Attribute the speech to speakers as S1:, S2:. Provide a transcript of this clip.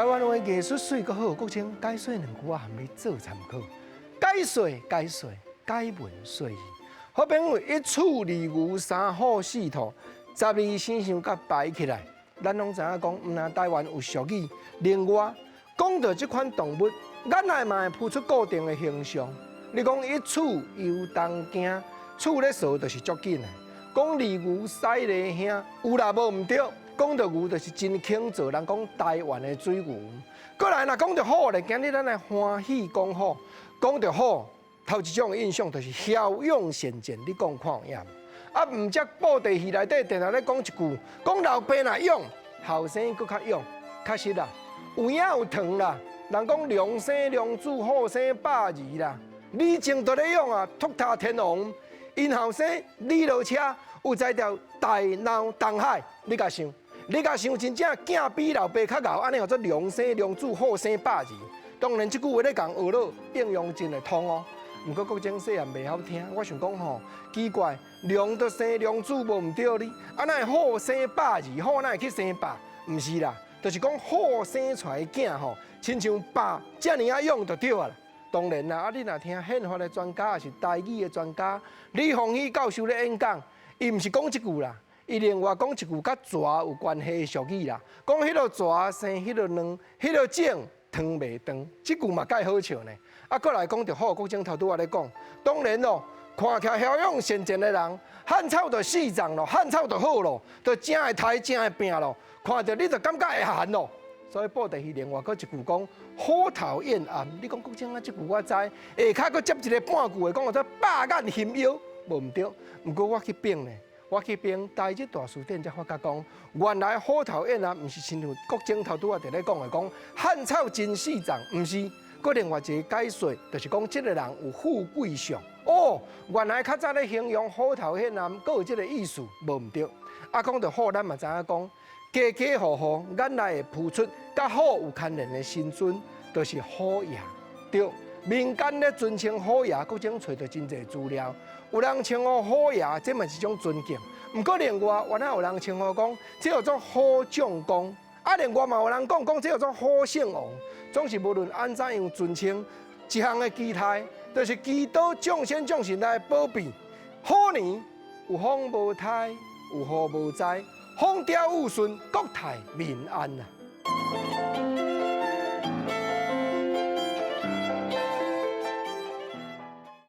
S1: 灣話藝術媠閣好，國清解說兩句，我含你做參考。解說解說解文說字，好朋友一鼠二牛三虎四兔，12生肖佮排起來，咱攏知影講，毋但台灣有俗語，另外講著這款動物，眼內嘛會浮出固定的形象。你講一鼠遊東京，鼠咧踅就是足緊的。講二牛駛犁兄，有啦無毋對。講著牛就是真肯做，人講台灣的水牛。過來若講著虎咧，今日咱來歡喜講虎。講著虎，頭一種印象就是驍勇善戰。你講看有影？啊，毋則布袋戲內底定定咧講一句，講老爸若勇，後生閣較勇。確實啦，有影有長啦。人講龍生龍子，虎生百兒啦。李靖都咧勇啊，托塔天王，𪜶後生李落車有才調大鬧東海，你共想？你共想真正囝比老爸較𠢕，按呢號做龍生龍子，虎生百兒。當然，這句話咧共學落應用真會通哦。毋過國清細漢袂曉聽，我想講吼，奇怪，龍都生龍子無毋對哩，啊哪會虎生百兒？虎哪會去生百？毋是啦，就是講虎生出來的囝吼，親像豹遮爾仔勇就對啊啦。當然啦，啊你若聽憲法的專家，抑是台語的專家李鴻禧教授咧演講，伊毋是講這句啦。伊另外講一句佮蛇有關係的俗語啦，講彼个蛇生彼个卵，彼个種糖袂斷，這句嘛蓋好笑呢。啊，閣來講著虎，國清頭拄仔咧講，當然咯，看起來驍勇善戰的人，漢草就死狀咯，漢草就好咯，就誠會刣，誠會拚咯，看著你就感覺會寒咯。所以布袋戲另外閣一句講虎頭燕頷，你講國清啊，這句我知，下跤閣接一個半句的講做百眼熊腰，無毋對。毋過我去反呢。我去翻台日大辭典才發覺講，原來虎頭燕頷毋是親像國清頭拄仔佇咧講的講漢草真死狀，毋是。閣另外一個解說，就是講這個人有富貴相。哦，原來較早咧形容虎頭燕頷，閣有這個意思，無毋對。啊，講著虎，咱嘛知影講，家家戶戶眼內會浮出佮虎有牽連的神尊，就是虎爺。對，民間咧尊稱虎爺，各種揣著真濟資料。有人稱呼虎爺，這嘛是一種尊敬。毋過另外，原來有人稱呼講，這叫做虎將公。啊，另外嘛有人講講，這叫做虎聖王。總是無論按怎樣尊稱，一項的期待，就是祈禱眾仙眾神來保庇。虎年有風無颱，有雨無災，風調雨順，國泰民安啊！